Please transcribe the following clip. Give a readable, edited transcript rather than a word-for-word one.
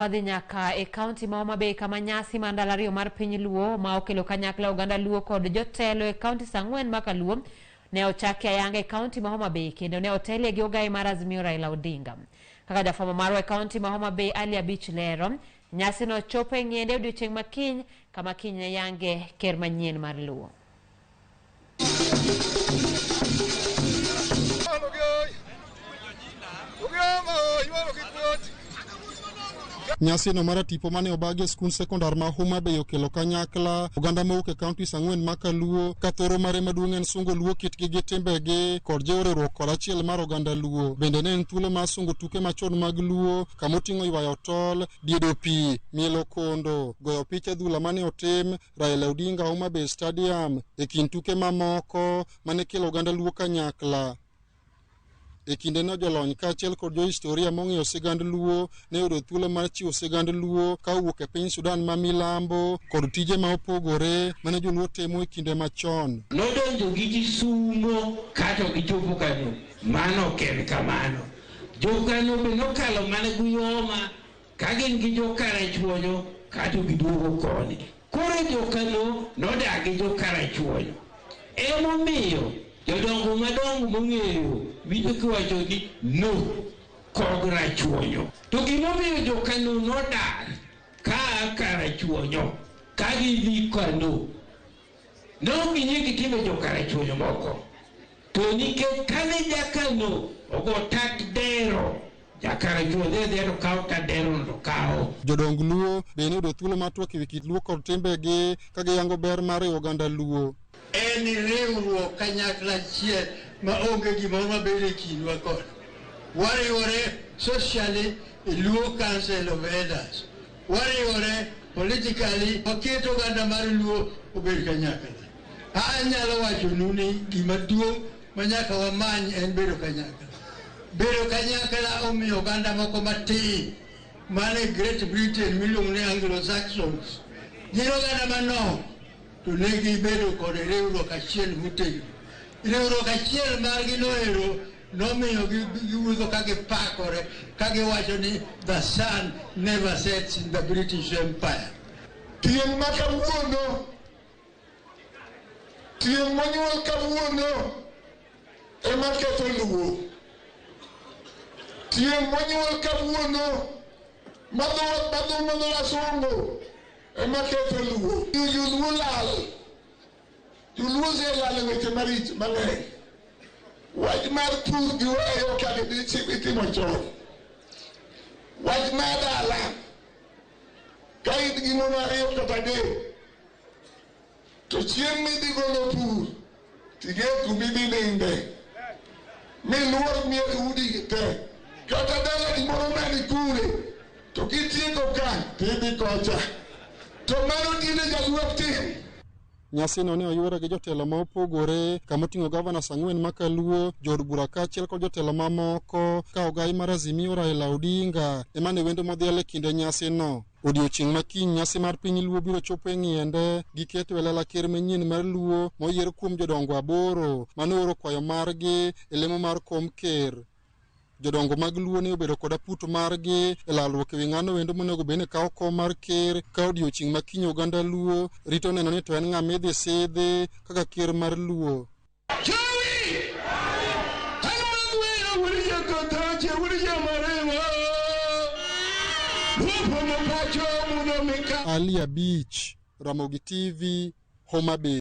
Wadhi nyaka e kaunti ma Homa Bay kama nyasi mar ndalo ariyo mar piny Luo ma okelo kanyakla oganda Luo kod jotelo e kaunti ang'wen ma Kaluo ne ochaki ayanga e kaunti ma Homa Bay kendo ne otelie gi ogai mar Azimio Raila Odinga. Kaka jafwambo marwa e kaunti ma Homa Bay Ali Abich lero, nyasi no chopo e ng'iende odiochieng' ma kiny kama kiny ne yange ker manyien mar Luo. Nyasino mar tipo mane obagi e skund sekondar ma Homa Bay okelo kanyakla oganda mowuok e counties ang'wen ma Kaluo ka thoro mare maduong' en sungo Luo kitgi gi timbegi kod jiwo riwruok kod achiel mar oganda Luo. Bende ne en thuolo mar sungo tuke machon mag Luo kamoting'o ywayo tol, diedo pi, mielo kondo, goyo picha adhula mane otim Raila Odinga Homa Bay Stadium e kind tuke mamoko mane kelo oganda Luo kanyakla. E kindeno jolony kaachiel kod johistoria mong'eyo sigand Luo ne oyudo thuolo mar chiwo sigand Luo ka owuok e piny Sudan ma milambo kod tije ma opogore mane joluo timo e kinde machon. Nodonjo gi Kisumo kato gichopo Kano, mano ok en kamano. Jo-Kano be nokalo mana Guyoma ka gin gi jo-Karachuonyo kato giduogo koni. Koro jo-Kano nodak gi jo-Karachuonyo. Emomiyo jodongo madongo mong'eyo winjo kiwacho ni no kog Rachuonyo. To gimomiyo jo-Kano nodar kaa Karachuonyo ka gidhi Kano, ne ok giyie gi timbe jo-Karachuonyo moko. To nikech kane ja-Kano ogo tat dero, ja-Karachuonyo dhi adhiya to kawo tat dero to kawo. Jodong Luo be ne oyudo thuolo mar twak ewi kit Luo kod timbegi ka giyango ber mar riwo oganda Luo. En riwruok kanyakla achiel ma onge gimoro mabedo e kindwa kod. Wariwore socially e Luo Council of Elders. Wariwore politically, waketo oganda mar Luo obed kanyakla. Anyalo wachonu ni gima duong' ma nyaka wamany en bedo kanyakla. Bedo kanyakla omiyo oganda moko matin mane Great Britain miluongo ni Anglo-Saxons gin oganda manok to ne gibedo kod riwruok achiel motegno. Riwruok achiel margi noero nomiyo giwuotho ka gipakore ka giwacho ni the sun never sets in the British Empire. Tieng' ma kawuono, tieng' monyuol kawuono ema ketho Luo. Tieng' monyuol kawuono madhumo dho wasungu ema ketho Luo. Joluo lal. Joluo oselal e weche maricho mang'eny. Wach mar pur giweyo kaka itimo chon. Wach mar dala, ka in gi mon ariyo kata adek, to chieng' midhi golo pur, ting'e kumidhi ninde. Miluor mier udi te. Kata dalani moro mani kure, to kitieko ka, tidhi kocha. To mano tinde jaluo ok tim. Nyasino ne oyuore gi jotelo ma opogore kamoting'o gavanas ang'wen ma Kaluo, jood bura kaachiel kod jotelo mamoko ka ogai mar Azimio Raila Odinga ema ne wendo modhial e kinde nyasino. Odiochieng' ma kiny nyasi mar piny Luo biro chopo e ng'iende gi keto e lela ker manyien mar Luo moyier kuom jodongo aboro mane ooro kwayo margi e lemo mar kom ker. Jodongo mag Luo ne obedo kod aput margi e lalruok ewi ng'ano wendo monego bed ni kawo kom mar ker ka odiochieng' ma kiny oganda Luo rito neno ni to en ng'ama idhi sidhi kaka ker mar Luo. Jowi! An magweyo wuod Jakotoche, wuod Jamarewa. Lupo mapacho mudho mika. Ali Abich, Ramogi TV, Homa Bay.